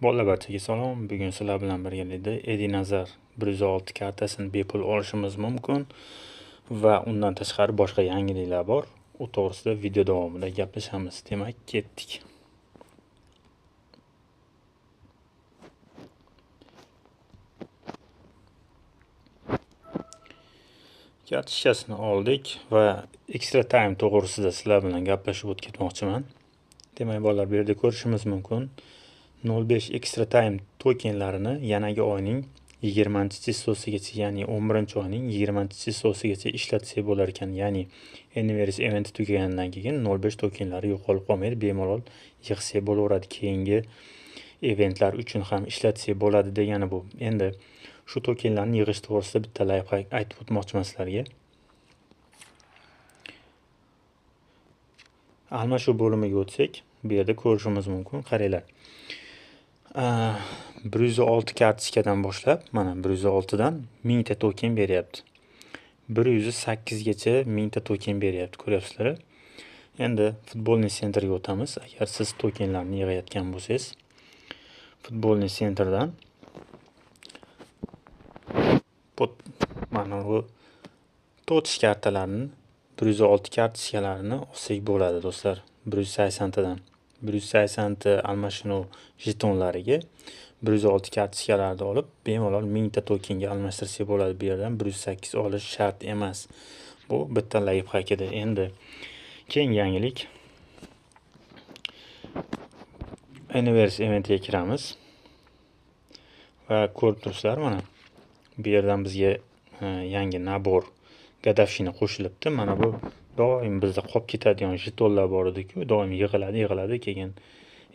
Bolalar barchaga salom. Bugun sizlar bilan birgalikda Eden Hazar 106 kartasini bepul olishimiz mumkin va undan tashqari boshqa yangiliklar bor. U to'g'risida video davomida gaplashamiz. Demak, ketdik. Kartochkasini oldik va extra time to'g'risida sizlar bilan gaplashib o'tib ketmoqchiman. Demak, bolalar, bu yerda ko'rishimiz mumkin. 0.5 extra time tokenlarini yanagi oyning 20-chislosigacha, ya'ni 11-oyning 20-chislosigacha ishlatsak bo'lar ekan. Ya'ni Anniversary eventi tugaganidan keyin 0.5 tokenlari yo'qolib qolmaydi, bemalol yig'sak bo'laveradi. Keyingi eventlar uchun ham ishlatsak bo'ladi degani bu. Endi shu tokenlarni yig'ish to'g'risida bitta loyiha aytib o'tmoqchiman sizlarga. Almashuv bo'limiga o'tsak, bu yerda ko'rishimiz mumkin. Qaranglar. 106 kartochkadan boshlab, mana 106 dan 1000 ta token beryapti. 108 gacha 1000 ta token beryapti, ko'ryapsizlar. Endi futbolniy sentrga o'tamiz. Agar siz tokenlarni yig'ayotgan bo'lsangiz, futbolniy sentrdan mana bu to'tish kartalarini, 106 kartochkalarini olsak bo'ladi do'stlar. 180 tadan 180 ta almashinuv jetonlariga 106 kartochkalarni olib, bemalol 1000 ta tokenga almashtirsak bo'ladi. Bu yerdan 108 olish shart emas. Bu bitta lifehack edi. Endi keyingi yangilik, Anniversary eventiga kiramiz va ko'rib turibsizlar, mana bu yerdan bizga yangi nabor gadafshina qo'shilibdi. Mana bu doim bizda qolib ketadigan jetonlar bor edi-ku, doim yig'iladi, keyin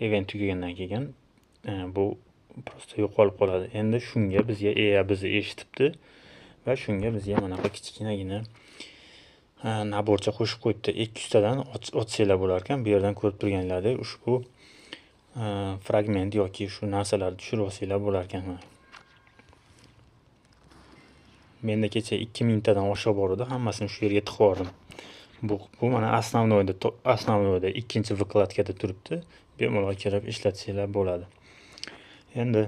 event tugagandan keyin bu prosta yo'qolib qoladi. Endi shunga bizga EA bizni eshitibdi va shunga bizga mana bu kichkinagina naborcha qo'shib qo'yibdi. 200 tadan otsanglar bo'lar ekan. Bu yerdan ko'rib turganlaridek ushbu fragment yoki shu narsalarni tushirib olsanglar bo'lar ekan. Menda kecha 2000 tadan oshiq bor edi, hammasini shu yerga tiqib yubordim. Bu mana основнойda ikkinchi vkladkada turibdi. Bemalol kirib ishlatsanglar bo'ladi. Endi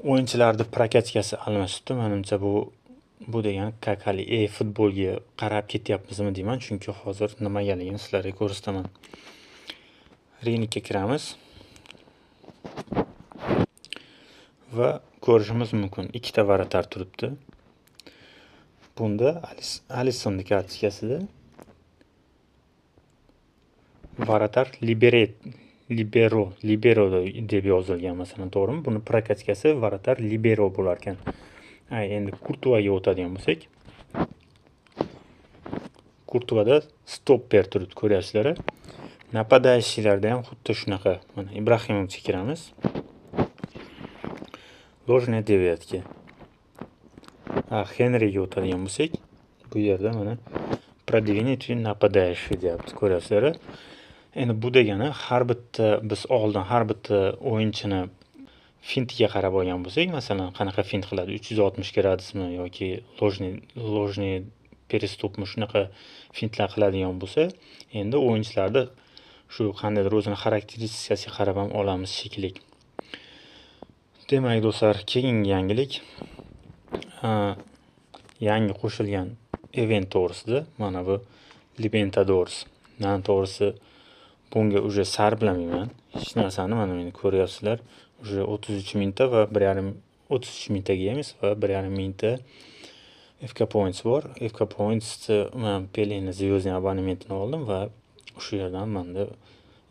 o'yinchilarning prokachkasi almashibdi. Menimcha bu degani kakali e-futbolga qarab ketyapmizmi deyman, chunki hozir nimagaligini sizlarga ko'rsataman. Reynikka kiramiz va ko'rishimiz mumkin ikkita varatar turibdi. Bunda Alissonning kartochkasida varatar libero deb yozilgan, masalan, to'g'rimi? Buni prokachkasi varatar libero bo'lar ekan. Endi Kurtuvaga o'tadigan bo'lsak, Kurtuvada stopper turibdi, ko'ryapsizlar. Napadaющiylarda ham xuddi shunaqa. Mana Ibrahimovga kiramiz. Ложная девятка. Henriga o'tadigan bo'lsak, bu yerda mana продвинутый нападающий deyapti, ko'ryapsizlar. Endi bu degani har bitta biz oldin har bitta o'yinchini fintiga qarab olgan bo'lsak, masalan, qanaqa fint qiladi, 360 gradusmi yoki ложный переступmi, shunaqa fintlar qiladigan bo'lsa, endi o'yinchilarda shu qandaydir o'zini xarakteristikasiga qarab ham olamiz shekilli. Demak do'stlar, keyingi yangilik yangi qo'shilgan event to'g'risida, mana bu Libertadores. Men to'g'risi bunga уже sarflamayman hech narsani. Mana meni ko'ryapsizlar, уже 33 mingta va 1.5 33 mingtaga emas va 1.5 mingta FK points bor. FK pointsni men Peleni звездный abonementini oldim va o'sha yerdan menda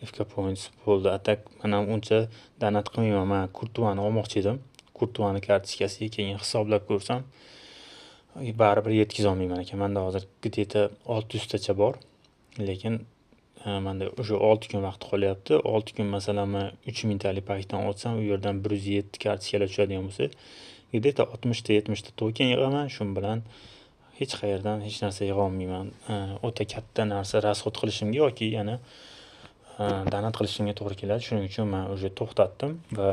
FK points bo'ldi. Atak men ham uncha donat qilmayman. Men Kurtuvani olmoqchi edim. Kurtuvani kartochkasiga keyin hisoblab ko'rsam, baribir yetkaza olmayman ekan. Menda hozir где-то 600 tacha bor, lekin menda o'sha 6 kun vaqt qolyapti. 6 kun masalan men 3000 talik pakdan olsam, u yerdan 107 kartochkalar tushadigan bo'lsa, где-то 60 ta 70 ta token yig'aman. Shu bilan hech qayerdan hech narsa yig'a olmayman. O'ta katta narsa rasxod qilishimga yoki yana donat qilishimga to'g'ri keladi. Shuning uchun men уже to'xtatdim va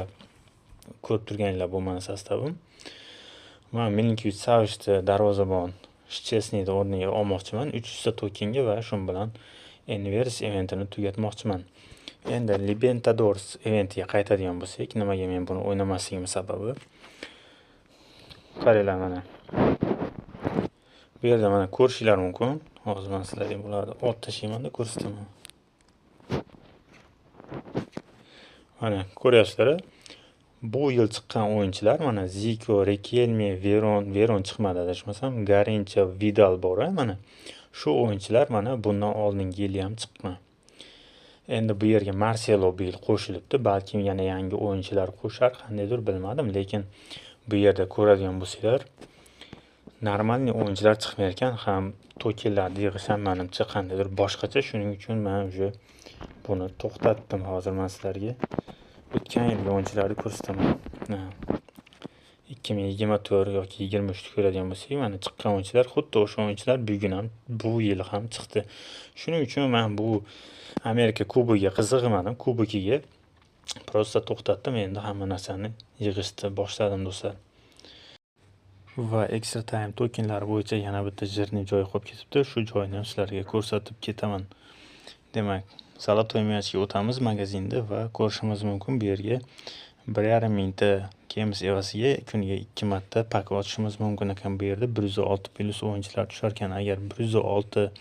ko'rib turganinglar bu meni sostavim. Men Milinkovic Savichni darvozabon Shchesniyni o'rniga olmoqchiman 300 ta tokenga va shu bilan Anniversary eventini tugatmoqchiman. Endi Libertadores eventiga qaytadigan bo'lsak, nimaga men buni o'ynamasligim sababi? Qaranglar mana. Bu yerda mana ko'rishinglar mumkin. Hozir men sizlarga bularni olib tashlaymanda ko'rsataman. Mana ko'ryapsizlar. Bu yil chiqqan o'yinchilar mana Zico, Riquelme, Veron chiqmadi adashmasam, Garincha, Vidal bor, mana shu o'yinchilar mana bundan oldingi yili ham chiqqan. Endi bu yerga Marcelo bu yil qo'shilibdi, balkim yana yangi o'yinchilar qo'shar, qandaydir bilmadim, lekin bu yerda ko'radigan bo'lsanglar, normalniy o'yinchilar chiqmay ekan, ham tokenlarni yig'ish ham menimcha qandaydir boshqacha, shuning uchun men уже buni to'xtatdim. Hozir men sizlarga o'tgan yilgi o'yinchilarni ko'rsataman. 2024 yoki 23 ni ko'radigan bo'lsak, mana chiqqan o'yinchilar xuddi o'sha o'yinchilar bugun ham, bu yil ham chiqdi. Shuning uchun men bu Amerika kubogiga qiziqmadim, kubokiga prosta to'xtatdim. Endi hamma narsani yig'ishni boshladim do'stlar. Va extra time tokenlari bo'yicha yana bitta jirni joyi qolib ketibdi. Shu joyni ham sizlarga ko'rsatib ketaman. Demak, Zолотой мячga o'tamiz magazinda va ko'rishimiz mumkin bu yerga 1,5 mingta gems evaziga kuniga 2 marta pak ochishimiz mumkin ekan. Bu yerda 106 plus o'yinchilar tushar ekan. Agar 106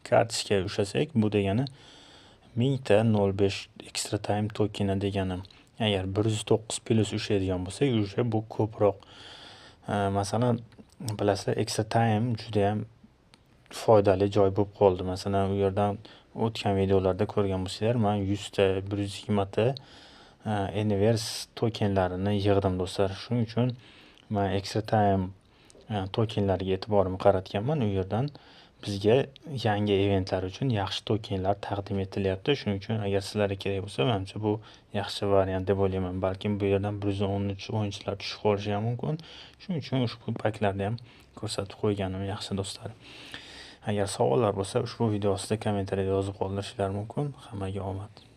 kartochka ushlasak, bu degani 1000 ta 0.5 extra time tokeni degani. Agar 109 plus ushlaydigan bo'lsak, уже bu ko'proq. Masalan, bilasizlar, extra time juda ham foydali joy bo'lib qoldi. Masalan, u yerdan o'tgan videolarda ko'rgan bo'lsanglar, men 100 ta, 120 ta Universe tokenlarini yig'dim do'stlar. Shuning uchun men extra time tokenlariga e'tiborimni qaratganman. U yerdan bizga yangi eventlar uchun yaxshi tokenlar taqdim etilyapti. Shuning uchun agar sizlarga kerak bo'lsa, menimcha bu yaxshi variant deb o'ylayman. Balkim bu yerdan 113 o'yinchilar tushib qolishi ham mumkin. Shuning uchun ushbu paklarni ham ko'rsatib qo'yganim yaxshi do'stlar. Agar savollar bo'lsa, ushbu video ostida kommentariyada yozib qoldirishingiz mumkin. Hammaga omad.